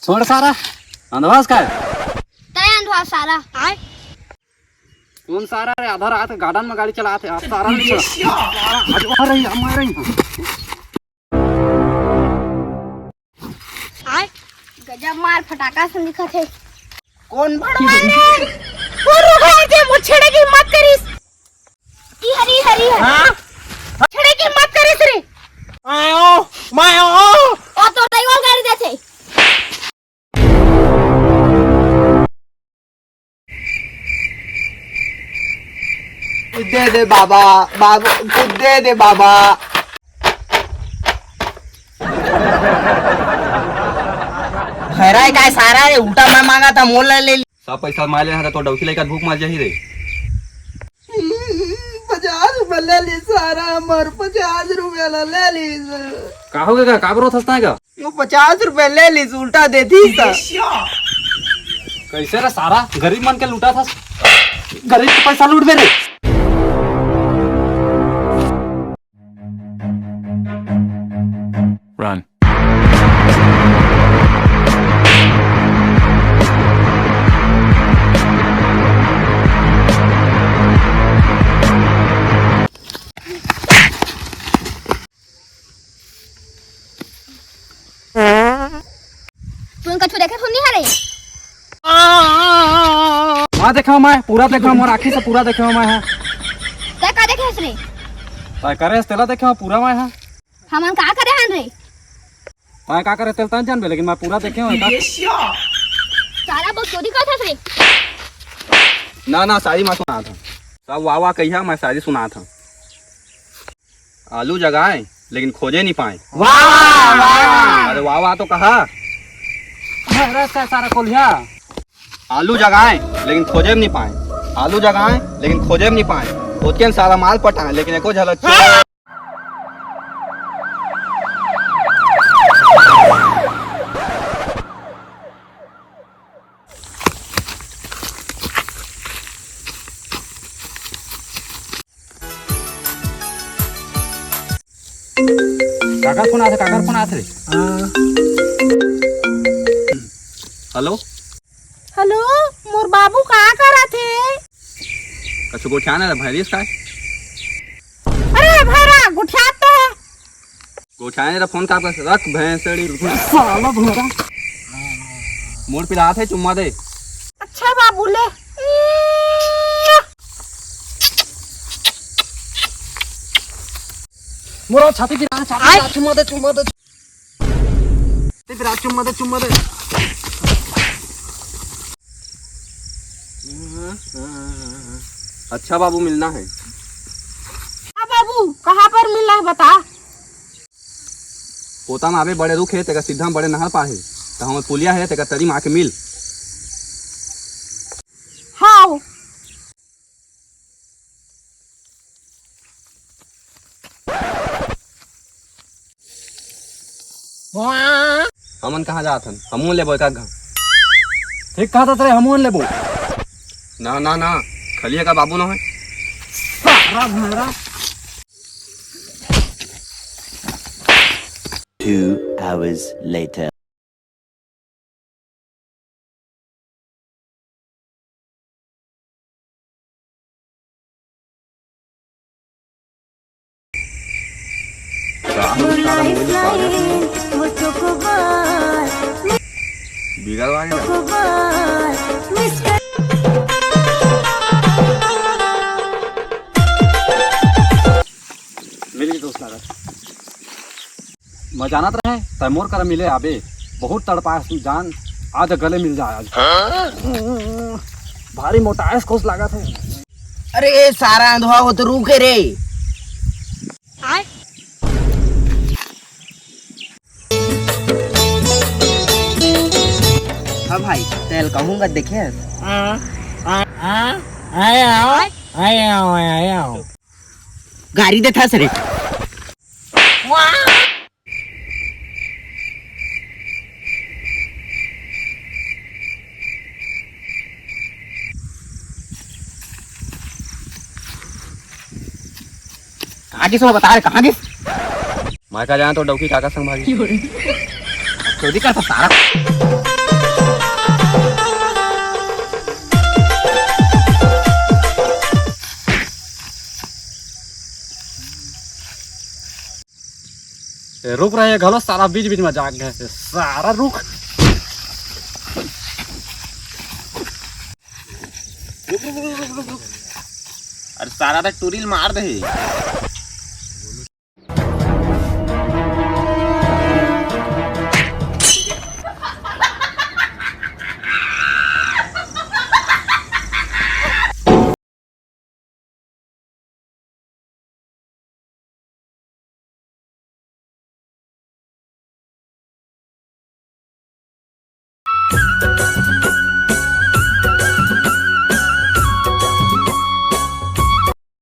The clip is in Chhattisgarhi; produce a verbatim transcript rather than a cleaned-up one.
छोड़ सारा, अंधवास का है? तय अंधवास सारा। कौन सारा रे? आधा रात के गार्डन में गाड़ी चलात हे। आप सारा नहीं छोड़ा। आज आ रही, हम आ रही। गजब मार फटाका से दिखत हे। कौन भड़वा रे? वो रुका जे मुझ छेड़े की हिम्मत करिस। ई हरी, हरी है। हाँ? छेड़े की हिम्मत करिस रे। आयो, मायो। ओ तो ड्राइवर गाड़ी देथे। दे दे बाबा, बाबा, कुछ दे दे बाबा। भैरा काय सारा रे, उल्टा मैं मांगा था, मोल ले ली। सब पैसा मार लेना था तो डौकी लेकर भूख मर जाही रे। पचास रुपया ले ली सारा, हमर पचास रुपया ला ले ली। का हो गया, का बरो थसता है का? वो पचास रुपया ले लीस, उल्टा देतीस। कैसे रे सारा, गरीब मन के लूटा था, गरीब के पैसा लूट दे रे। Run. तुम कछु देखे सुन नहीं हरे? हाँ, देखा मैं, पूरा देखा, मोर आँखी से पूरा देखा मैं, हाँ। तै का देखे हस रे? तै करे हस, तेला देखा, पूरा मैं, हाँ। हमन का करे हन रे? तै का करे, तेल तन जानबे, लेकिन मैं पूरा देखे हूँ, का? सारा बहुत चोरी करत हस रे। ना, ना, शायरी मैं सुनात हूँ। सब वाह, वाह कहिया, मैं शायरी सुनात हूँ। आलू जगाए, लेकिन खोजे नहीं पाए। वाह, वाह। अरे वाह, वाह तो कहा। अरे सा-, सारा कोलिया। आलू जगाए, लेकिन खोजे में नहीं पाए। आलू जगाए, लेकिन खोजे में नहीं पाए। ओतके में सारा माल पटाए, लेकिन एको झलक काकर फोन आथे, काकर फोन आथे रे? हाँ। हेलो। हेलो, मोर बाबू का करत हे? कछु गोठियान हे भैरिस काय? अरे भैरा, गोठियात तो हे। गोठियाने ला फोन का बस रख भैंसड़ी। साला भैरा। मोर पिरात हे, चुम्मा दे। अच्छा बाबू ले। मोर छाती पिरात हे, छाती पिरात, चुम्मा दे, चुम्मा दे। छाती पिरात, चुम्मा दे, चुम्मा दे। अच्छा बाबू, मिलना है। हाँ बाबू, कहाँ पर मिलना है बता। पोता में आबे बड़े रुख हे, तेकर सीधा में बड़े नहर पाही। त हमर पुलिया हे, तेकर तरी में आके मिल। हाँ। हमन कहाँ जात हन? हमहूँ लेबो एक आध घा। ठीक कहत हस रे, हमहूँ लेबो। ना, ना, ना, खलिया का बाबू ना है। सारा भाड़ा। Two hours later. बिगल वाली ना। मिल गई दोस्त लागत। मैं जानत रहे, तै मोर करा मिले आबे। बहुत तड़पाए हस जान, आज गले मिल जाए आज। भारी मोटाए हस कोस लागत हे। अरे, ए सारा अंधवा हो तो रुके रे। हाँ भाई, तेल कहूँगा देखे हस। हाँ, हाँ, हाँ, आए आओ, आए आओ, आए आओ। गारी देथस रे। कहाँ गिस वो बता रे, कहाँ गिस? मैं का जाना तो डौकी काका संग भागी। चोरी करता सारा। ए, रुक रहे घलो, सारा बीच बीच में जाग गए हे, सारा रुक। रुक, रुक, रुक, रुक, रुक, रुक। अरे सारा तक टूरी ल मार दे।